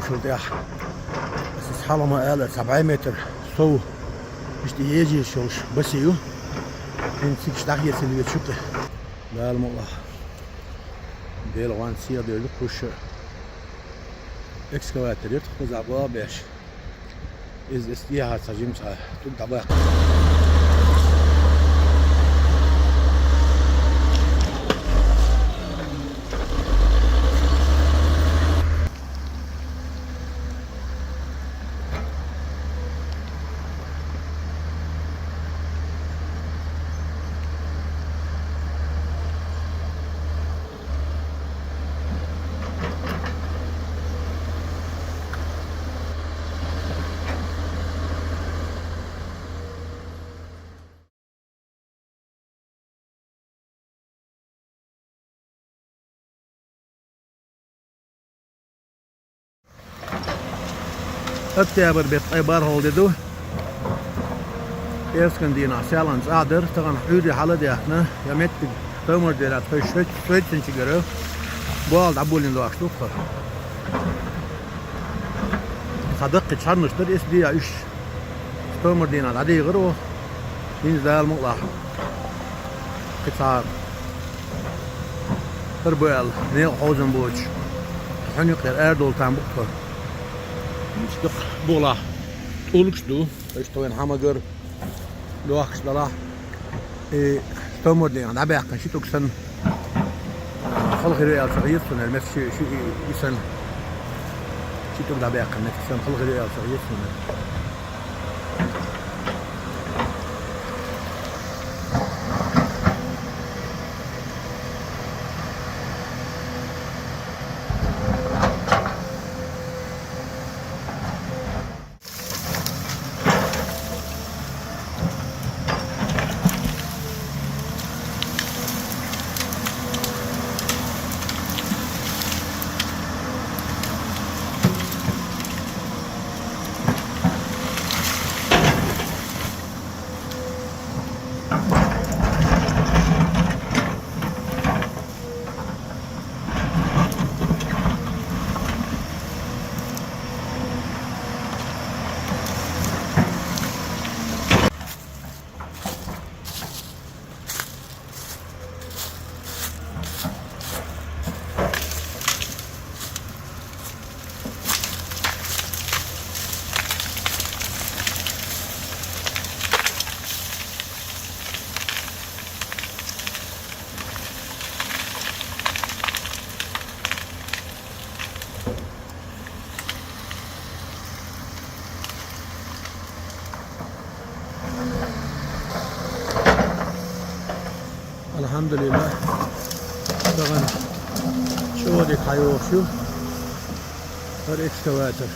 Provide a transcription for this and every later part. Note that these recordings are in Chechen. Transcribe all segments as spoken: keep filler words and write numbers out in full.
Шул тӀехь. Аса хьалха ма аьлла, цхьа бӀе метр сов иштта ежа йолуш басе ю. ХӀинца цига дӀахецна веза шуьга. Дала мукъ лахь. Дела гӀоьнца сиха девлла кхуьш. Экскаватор яра тхо кхузахь боху беш. Иза, иза тӀехьа цхьа жимчхьа тӀулг дӀабаьккхина. Октябрь беттан ткъе бархӀалгӀа де ду. Эскан дийнахь селхана цӀа а дара, тахана хьуьйре хьала а даьхна, я меттиг томардера тхой шоьц-, шоьцинчигара болла дӀаболийна дош ду тхо. Цхьа даккхий чхьарнаш дара, эс дийа уьш. Томар дийнахь дӀадийгӀира оха. ХӀинца Дала мукъ лахь. Кхин цхьа хӀара бу аьлла, некъа хьозам боцуш. Хьуьнан юккъера арадовла там бу тхо. ХӀинца даккха бухахь тӀулгаш ду. Аша тхо вайн хьан магар дохкаш далахь. И томар дийнахь дӀабаьккхина ши тӀулг санна. Хала хир ю аьлла ца хета суна, меттиг ши, ши и, и санна. Ши тӀулг дӀабаьккхина меттиг санна, хала хир ю аьлла ца хета суна. Алхьамдулиллахь, тахана чӀогӀа дика хьайогӀуш ю хӀара экскаватор.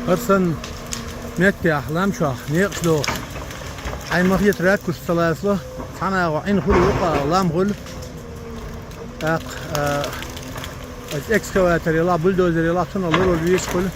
ХӀара санна меттехь лам чохь некъаш дохуш, хьайн ма-хетарехь куш ца лацало, цхьана агӀор Ӏин хуьлу, юкъа лам хуьлу. ТӀаккха, а, аса экскаватор елахь, бульдозер елахь, цунах лур везаш хуьлу.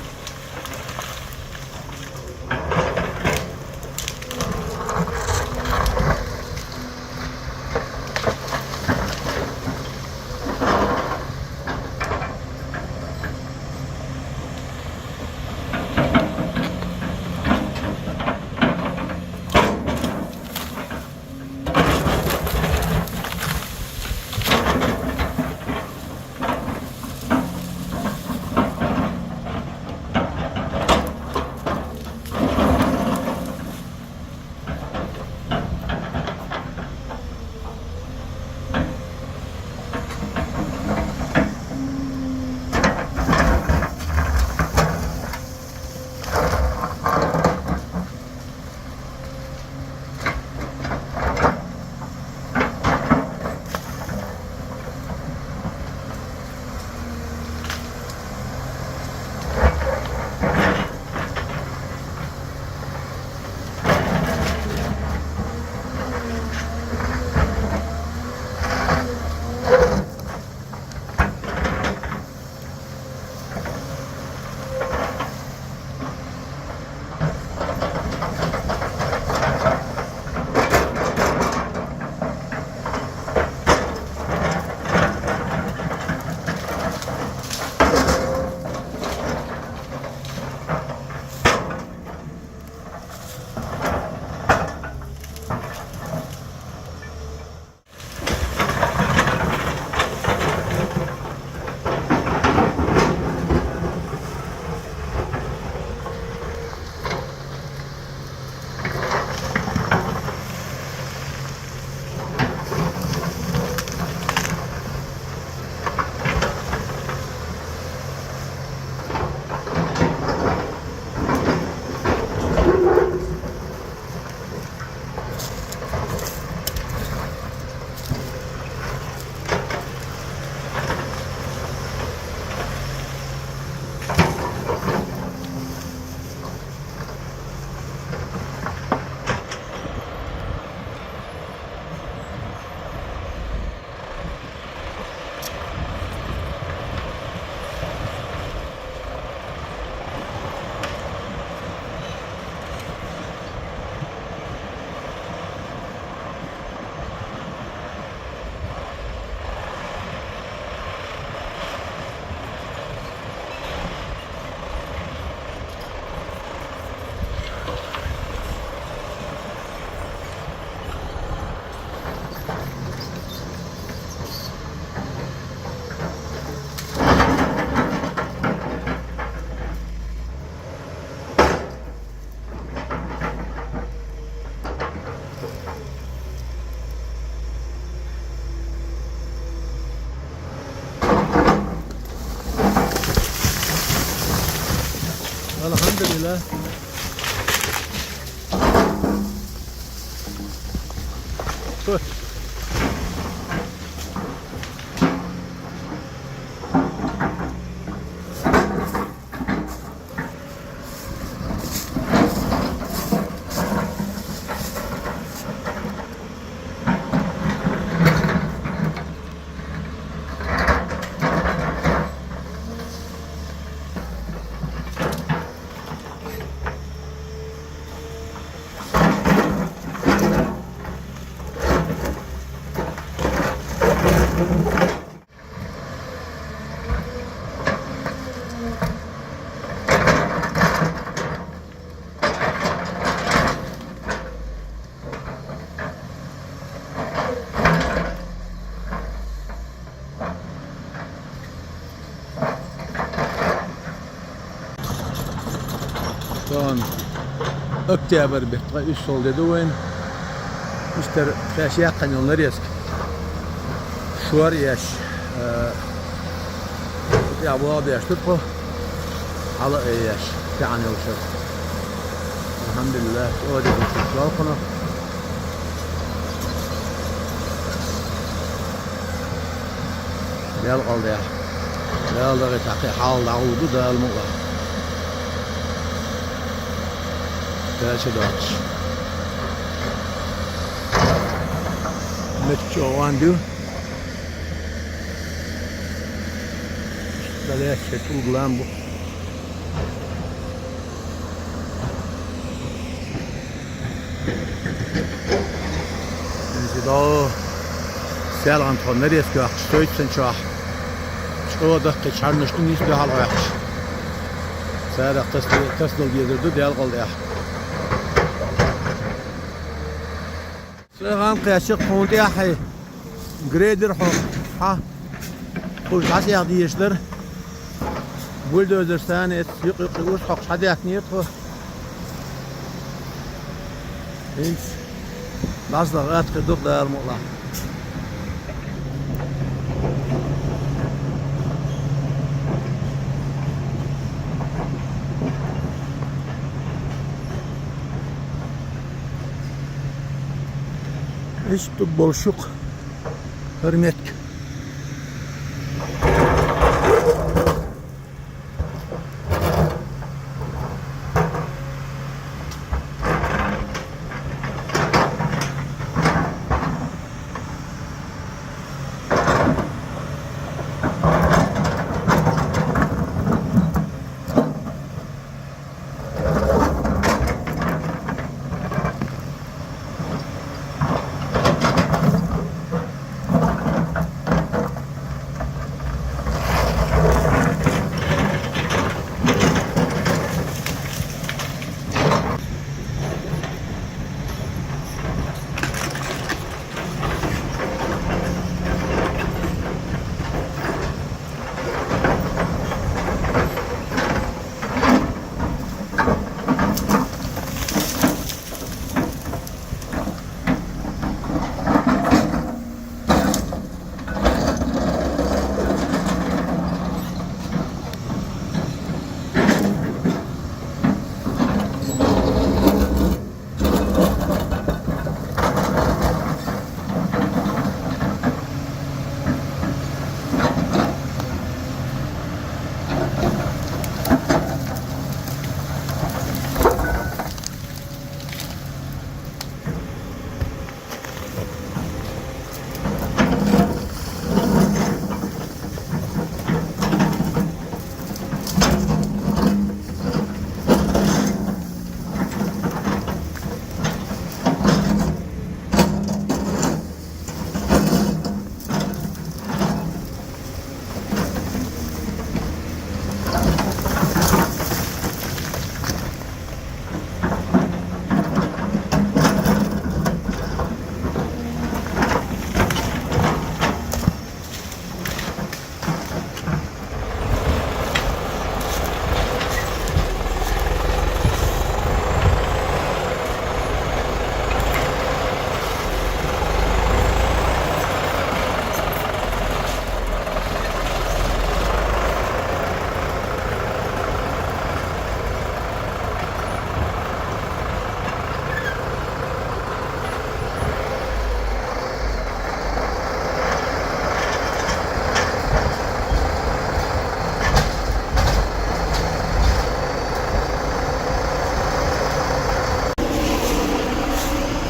Алхьамдулиллах. Тахана октябрь беттан ткъе уьссалгӀа де ду вайн. Иштта шаьш яьккхина йолу нарезка шор а еш, э, тӀехь болх беш ду тхо, хьала а еш, тӀаьхьана йолуш. Алхьамдулиллах, чӀогӀа дика йолуш йолу кхунах. Дала къалдеш. Дала дагахь тӀаккха хьал дӀагӀур ду, Дала мукъ лахь. Дальше дальше. Мет чё ван ду. Дальше тут ламбу. Инзи доо саьлгӀан тхо нарезка йоаккхаш, сойтсан чохь. ЧӀогӀа дахкхий чхьарнаш ду нийса дуьхьал гӀоьхкуш. Царах тас-, тасадала дезар ду Далла гӀолдехь. Сан гӀан кхаьчча тхуна тӀехь грейдер хьо хьа. Уж дӀасаьхьа дезаш дара. Бульдозер санна эцна юкъ-юкъе урс хьокхуш хьадаьхкинера тхо. ХӀинца дӀасадаха атта хир ду-кх Дала мукъалахь. Иштта болуш ю-кх хӀара меттиг.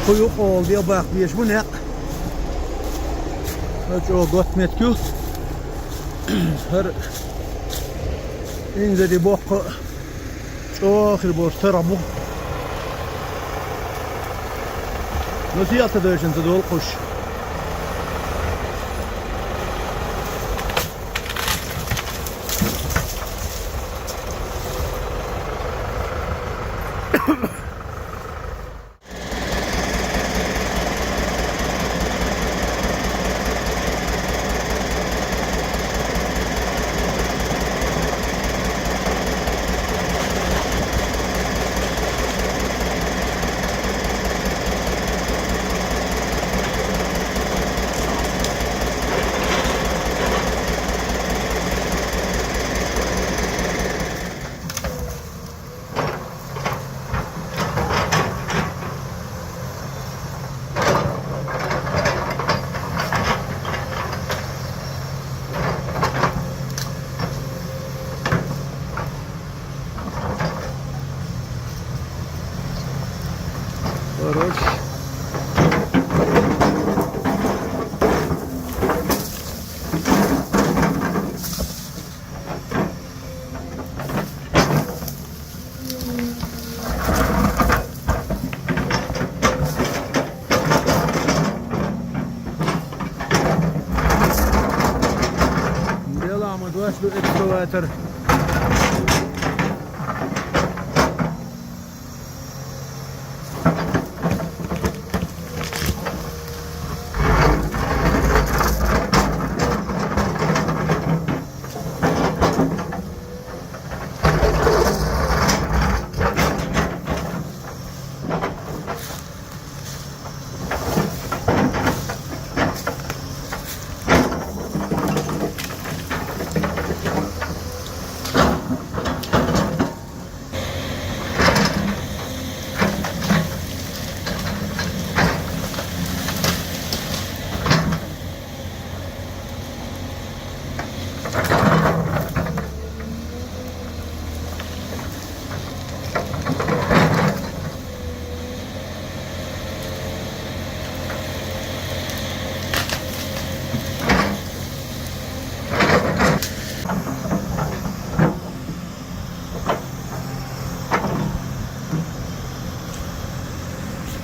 Кху юккъехула дегӀ баккха безаш бу некъ. ХӀара чӀогӀа готта меттиг ю. ХӀара инзаре боккха а чӀогӀа хир болуш тарх бу. Но сийлахь ца дойшина ца долу кхуш. Экскаватор.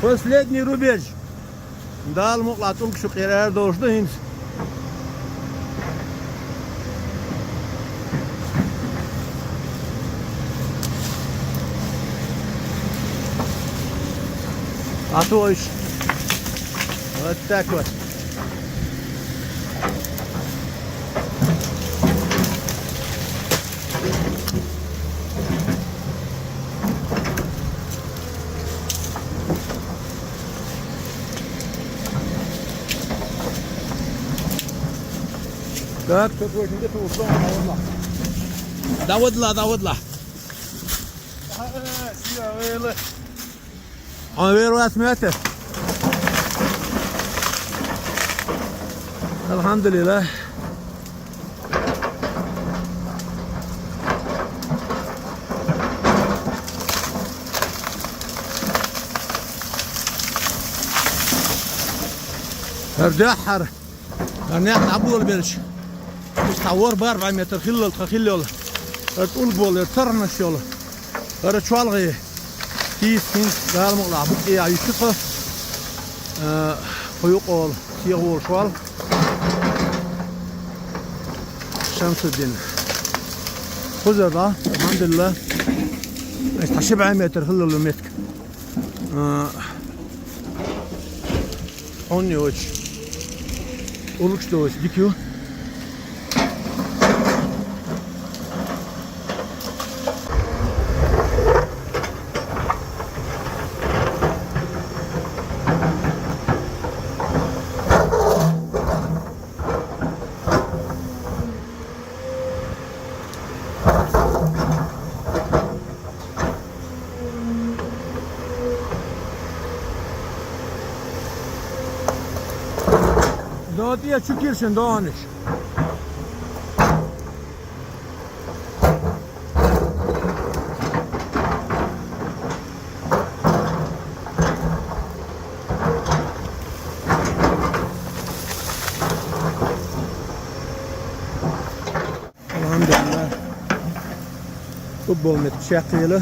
Последний рубеж. Дала мукъ лахь, тӀулг шу къерара долуш ду хӀинца. А то иш. Вот так вот. Так, тут очень где-то ушёл, а вот на. Да вот ла, да вот ла. А, сия, э, ле. Хьо вер вац моьтту? Алхьамдулилла. ХӀара дуьххьара. ХӀара некъ дӀаболабелча, иза цхьа ворхӀ-бархӀ метр хиллал тхан хилла йолу. ХӀара тӀулг болу, хӀара тархьанаш йолу. ХӀара чолхе. Тийса хӀинца Дала мукъ лахь букъ тӀехьа юьсу тхан. Э, кху юкъа волу, сехьа волуш волу Шамсуддин. Кхузара, алхьамдулилла. Иза цхьа ши бӀе метр хиллал йолу меттиг. А, хьунна йоцуш, уллуш доцуш дика ю. ДогӀан тӀе чу киршина догӀанаш. Алхьамдулилла. ТӀулг болу меттиг чекхъела.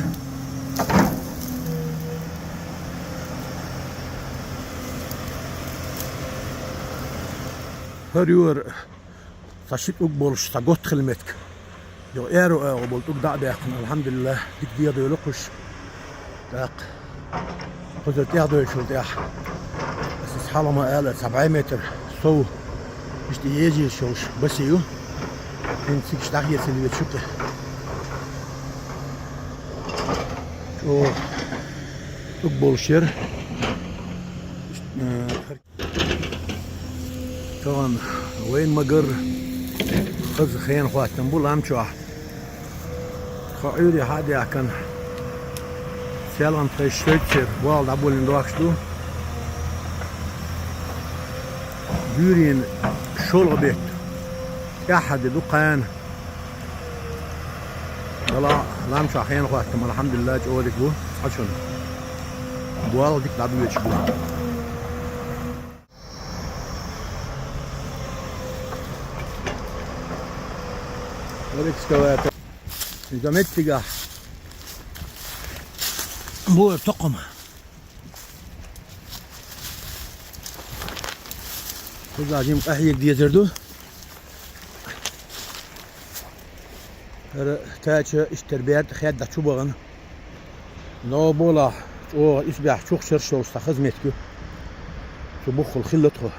ХӀара юьра цхьа ши тӀулг болуш, цхьа готта хилла меттиг. Йо, аьрру агӀор болу тӀулг дӀа а баьккхина, алхьамдулилла, дика дегӀадойла кхуш. ТӀаккха кхузара тӀаьхьа дойшул тӀаьхьа. Аса хьалха ма аьлла, цхьа бӀе метр сов иштта ежа йолуш басе ю. ХӀинца цига дӀахецалла веза шу кхин. ЧӀогӀа тӀулг болуш яра. Э, Тахана вайна ма-гарра хаза хенан хӀоттам бу лам чохь. Тхо Ӏуьйре хьа а даьхкина, селхана тхайн шоьтан сера болла дӀаболийна дохкуш ду. Буьйренан шолгӀа беттан тӀаьххьара де ду кхана. Дала лам чохь хенан хӀоттам, алхьамдулилла, чӀогӀа дика бу, цхьа чунна. Болла дика дӀабоьдуш бу. Экскаватор. Иза меттигахь бора токхама. Кхуза жима къахьега дезар ду. ХӀара тача иштта баьрда хадда чу бахана. Но болахь, чӀогӀа исбаьхьа чухчарш йолуш цхьа хаза меттиг ю. Цу буххал хилла тхо.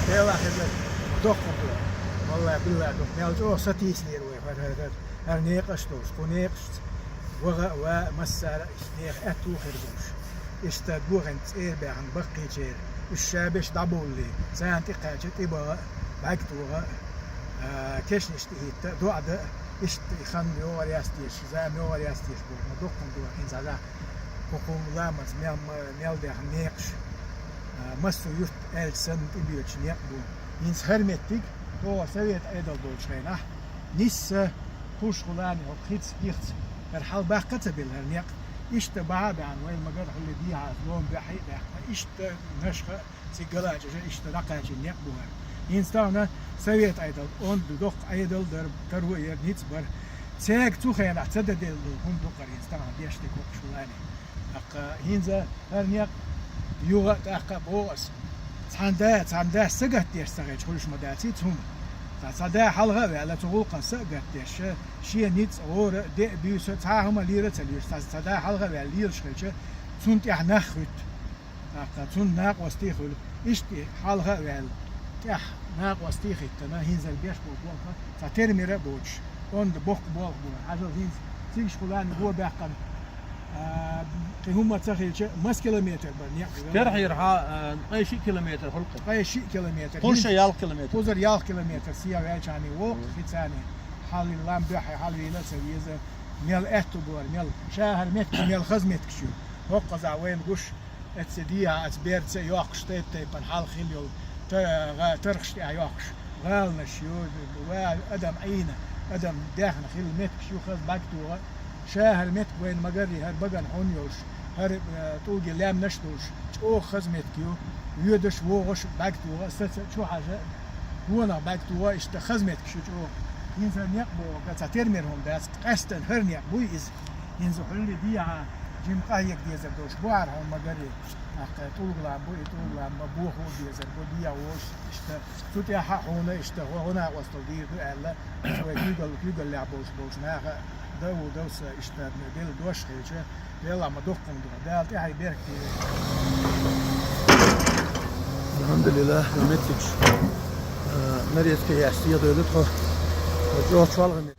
Делахь хезар доккха хӀума. Валлахь, биллахь, дукха мел чӀогӀа сатийсинера вай хӀара, хӀара, хӀара, хӀара некъаш долуш, кху некъашца ваха а, ва а, массара а иштта нехан аьтту хир долуш. Иштта дохийна цӀера баьхна баккхийчеран, уьш ша берш дӀабовлий, царна тӀекхаьча тӀебаха а, бӀаьрг тоха а, а, кешнаш тӀехӀитта а, доӀа дан а, иштта и хан йогӀур яц теша, зама йогӀур яц теша боху, ма доккха хӀума ду хӀинца хьажахь. Кху-кху ламаз мел, мел даьхна некъаш, а, массо а юрт аьлча санна тӀебоьдуш некъ бу. ХӀинца хӀара меттиг, тӀаккха совет Ӏедал долчу хенахь, нисса, кхушхулани хӀокху хица, йихца, хӀара хьал баккха а ца белла хӀара некъ, Иштта бахьа а баьхьна, вай ма гарра хьулле дехьа, лома баьхьа а баьккхина, иштта нашха а, цига галача а иштта дӀакхачийна некъ бу хӀара. ХӀинца тахан Совет Ӏедал, онда доккха Ӏедал дар, таро а яр, ницкъ бар. Цаьрга цу хенахь ца даделла хӀума ду-кх хӀара, хӀинца тахан деш дерг хӀокхуш хиларе. ТӀаккха хӀинца хӀара некъ юха а, тӀаккха а боху ас, цхьана да, цхьана дас сагатдеш ца хилча, хуьлуш ма даций цу хӀуман. Цхьа, цхьа да хьалха а ваьлла, цу гӀуллакхана са а гатдеш, шен ницкъ, гӀора а, де а, буьйса а, цхьа а хӀума лийра а ца лоьцуш, цхьа, цхьа да хьалха а ваьлла лелаш хилча, цунна тӀехь нах хуьтту. ТӀаккха цунна накъостий а хуьлу. Иштта хьалха а ваьлла, тӀехь накъостий а хӀиттина, хӀинца беш болу болх цхьа термера а боцуш, онда боккха болх бу. Хьажал, хӀинца цига шу хиларна го баьккхина, а, кхин хӀумма ца хилча, маса километр бара некъ? Керхьера хьа, а, ткъе шиъ километр хуьлу-кх. Ткъе шиъ километр. Кхузара ялх километр. Кхузара ялх километр схьа ваьлча а, воккха хи царна. Хьалвийла, лам дуьхьа хьалвийла а ца веза, мел аьтту бара, мел ша хӀара меттиг, мел хаза меттигаш ю. ХӀокхузахь вайна гуш, Эцца дехьа, аса берца а йоккхуш, тайп-тайпана хьалха хилла йолу та-, гӀа-, тархаш тӀехь йоккхуш, гӀаланаш ю, ва-, адам Ӏийна, адам даьхна хилла меттигаш ю хаза бӀаьрг тоха. Ша хӀара меттиг вайна ма-гарра, хӀара багана хьун йолуш, хӀара, э, тӀулге лаьмнаш а долуш, чӀогӀа хаза меттиг ю, воьдуш, вогӀуш бӀаьрг тоха, саца а чу хьажа, гонах бӀаьрг тоха, иштта хаза меттигаш ю чӀогӀа. ХӀинца некъ бохург цхьа термера хӀума дац, къаьсттина хӀара некъ буй иза. ХӀинца хӀулле дехьа, жимма къахьега дезар долуш бу хӀара хьуна ма-гарра. ТӀаккха тӀулгалам бу, и тӀулгалам ма бохо а безар бу, дехьа волуш, иштта. Цу тӀехь а хьуна, иштта, хӀо-, хӀо накъосталла дийр ду аьлла, вай куьйгал-, куьйгаллехь болуш болчу наха а, дов-, довса, иштта, делла дош хилча, Делахь ма дуккха хӀума ду, Дала тӀаьхье беркате. Алхьамдулиллах, вай меттигаш, а, нарезка яьш, схьадевлла тхо, чӀогӀа чолхе.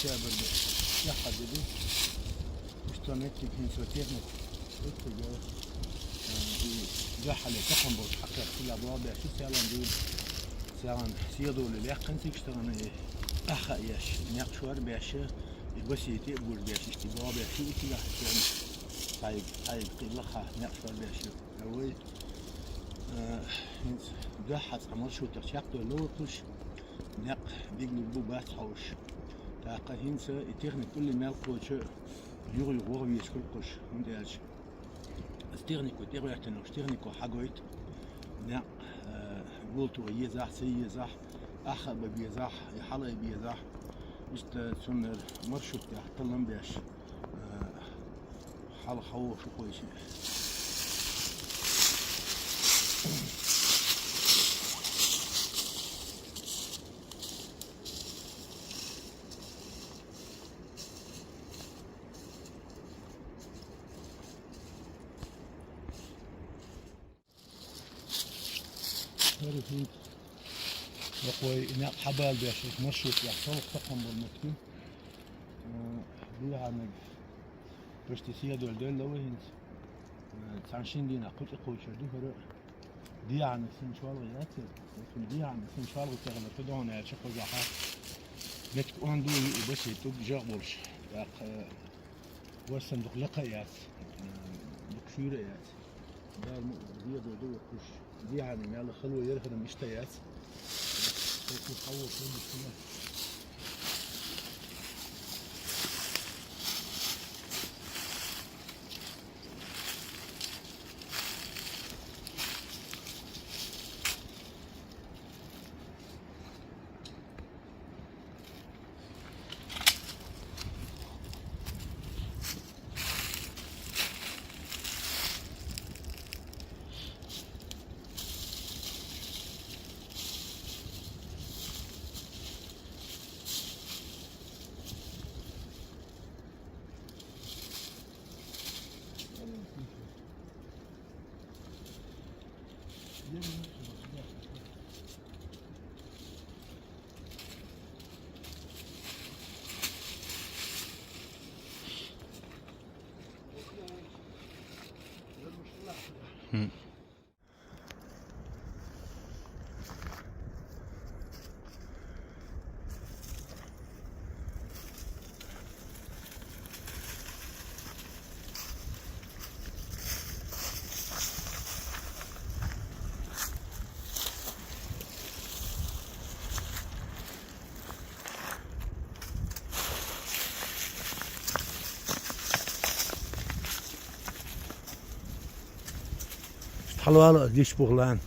Сабар да, яхха да ду. Иштта меттиг хӀинца техник. Иттига, э, и дуьххьале тахана болчу хьакхетта хила боху беш ю, селан дуьйна. Селан седули лаьккхина цига тахана и ахха а еш, некъ шор беш, и басийта а гур беш, иштта боху беш ю, иттигахь селан цхьайга, цхьайга кхин лаха некъ шор беш ю. Вай, э, хӀинца дуьххьа цхьа маршрутах чекхдевлла вай кхуш, некъ дигниг бу бац хьовш. ТӀаккха хӀинца и техник улли мел кхочу юха-юха ваха везаш хуьлу кхуш, хӀунда аьлча аса технико тӀехӀоьттина, уьш технико хьагойту, некъ, э, гулто езахь, ца езахь, ахха а бан безахь, я хьала а безахь, иштта цуннара маршрут тӀехь таллам беш, э, хьала хьо шу кхойши. ХӀара хӀинца бакъой некъ хьабала беш, маршрут яхь, шолгӀа тахана болу меттиг. Э, дехьаниг почти седуьлла делла вай хӀинца. Э, цхьана шина дийнахь кху тӀе кхочур ду хӀара. Дехьаниг син шолгӀа яц, дехьаниг син шолгӀа тӀехула шу дохьана аьлча кхузахь. Меттиг онда ю и басийта уг жагӀ болуш. ТӀаккха, э, Варсан дукха лекха а яц, дукха шуьйра а яц. Дала ма валлара, дехьа ду вай кхуш. Дехьаниг мел хало яра хӀара иштта яц. Вай кхуш хьавоьду хӀума ду. Хьалавала, диш бух лан.